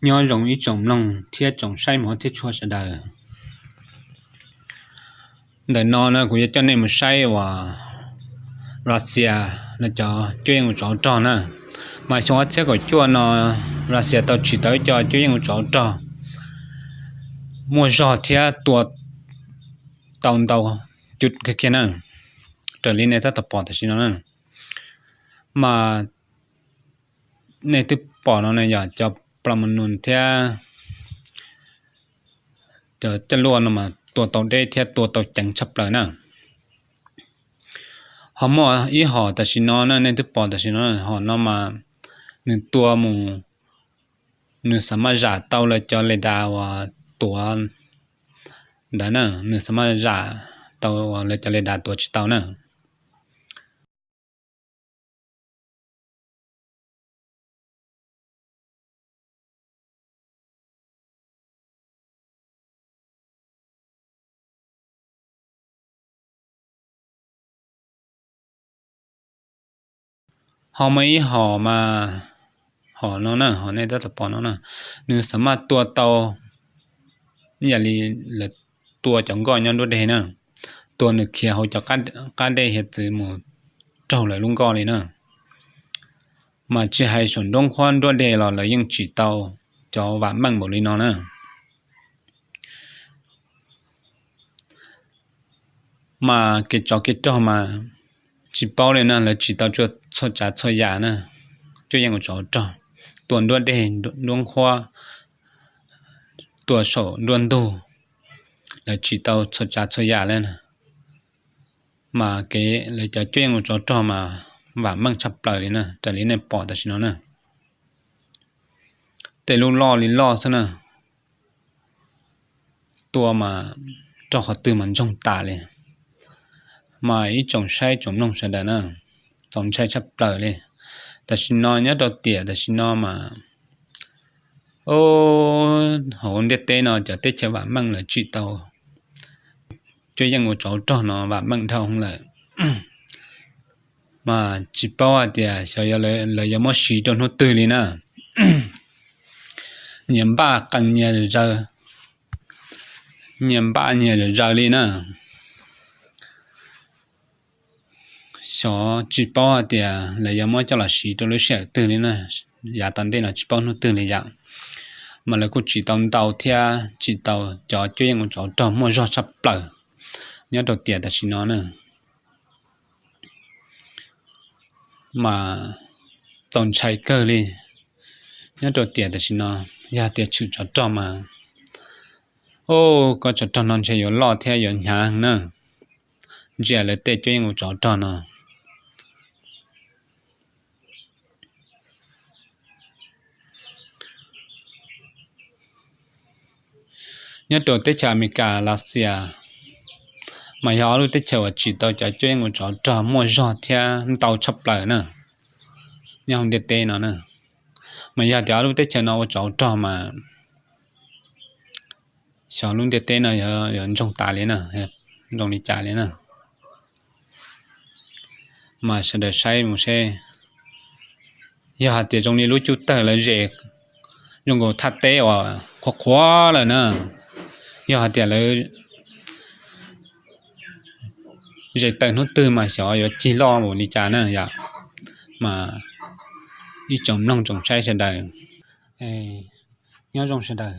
Nyob zoo ib tsoom mloog thiab tsoom saib hmov thiab tshua sawv daws. Ntawm no no kuv yuav coj nej mus saib uas Russia lawv cov cuab yeej ua tsov rog na. Mas xyoo ob txhiab kaum cuaj no Russia tau tsim tau ib co cuab yeej ua tsov rog muaj zog thiab tua tau ntau cuj kiag na, raws li nej tab tom pom tam sim no na. Mas nej twb pom no na yog cov pla mus nus thiab cov coj luaj no mas tua tau deb thiab tua tau ceev tshaj plaws na. Ho muaj ib hom tam sim no na, nej twb pom tam sim no, hom no mas nws tua mus, nws xav maj zam tau lawv cov le das uas tuav ntawd na, nws xav maj zam tau uas lawv cov le das tuav tsis tau na. Ho muaj ib hom mas, hom no na, hom nej tab tom pom no na, nws xav maj tua tau yam li lawv tua cov nkoj nyob nruab deg na, tua nws khiav hauv cov qab dej hiav txwv mus raug lawv lub nkoj li na. Mas tsis hais saum nruab nqhuab nruab deg los lawv yeej tsim tau cov vam meej npaum li no na. Mas kev tsov kev rog mas tsis paub li na, lawv tsim tau txhua tsav txhua yam na. Cuab yeej ua tsov rog, tua nruab deg, nruab nqhuab, tua saum nruab ntug, lawv tsim tau txhua tsav txhua yam li na. Mas kev lawv cov cuab yeej ua tsov rog mas vam meej tshaj plaws li na, raws li nej pom tam sim no na. Tej lub loj li loj xwb na, tua mas raug qhov twg mas ntsoog tas li. Mas ib tsoom saib tsoom mloog sawv daws na, txaus ntshai tshaj plaws li. Tam sim no nyob rau tiam tam sim no mas hauv ntiaj teb no cov teb chaws vam meej lawv tsim tau cuab yeej ua tsov rog no vam meej dhau lawm. Mas tsis paub hais tias xyov lawv yuav muab siv rau hnub twg li na. Nyias npaj qees nyias zaws, nyias npaj nyias zaws li na. Xyov tsis paub hais tias lawv yuav muab coj los siv rau lub sij hawm twg li na, yav tom ntej no tsis paub hnub twg li yom. Mas lawv kuj tsim tau ntau thiab tsim tau cov cuab yeej ua tsov rog muaj zog tshaj plaws nyob rau tiam tam sim no na. Mas txaus ntshai kawg li nyob rau tiam tam sim no. Yog tias tshwm tsov rog mas, o, koj tsov rog no ntshe yuav loj thiab yuav hnyav heev na. Ntsia lawv tej cuab yeej ua tsov rog no. Nyob rau teb chaws Amelikas, Lav Xias mas yog ob lub teb chaws uas tsim tau cov cuab yeej ua tsov rog muaj zog thiab ntau tshaj plaws na nyob hauv ntiaj teb no na. Mas yog tias ob lub teb chaws no ua tsov rog mas xyov lub ntiaj teb no yuav ntsoog tas li na, zoo li cas li na. Mas sawv daws saib mus seb, yog hais tias zoo li lub cub tawg lawv zes zoo nkaus thaj teb uas qhuav qhuav lawm na, yog hais tias lawv zes tawm hnub twg mas xyov yuav cig loj npaum li cas na yom. Mas ib tsoom mloog tsoom saib sawv daws, nyob zoo sawv daws.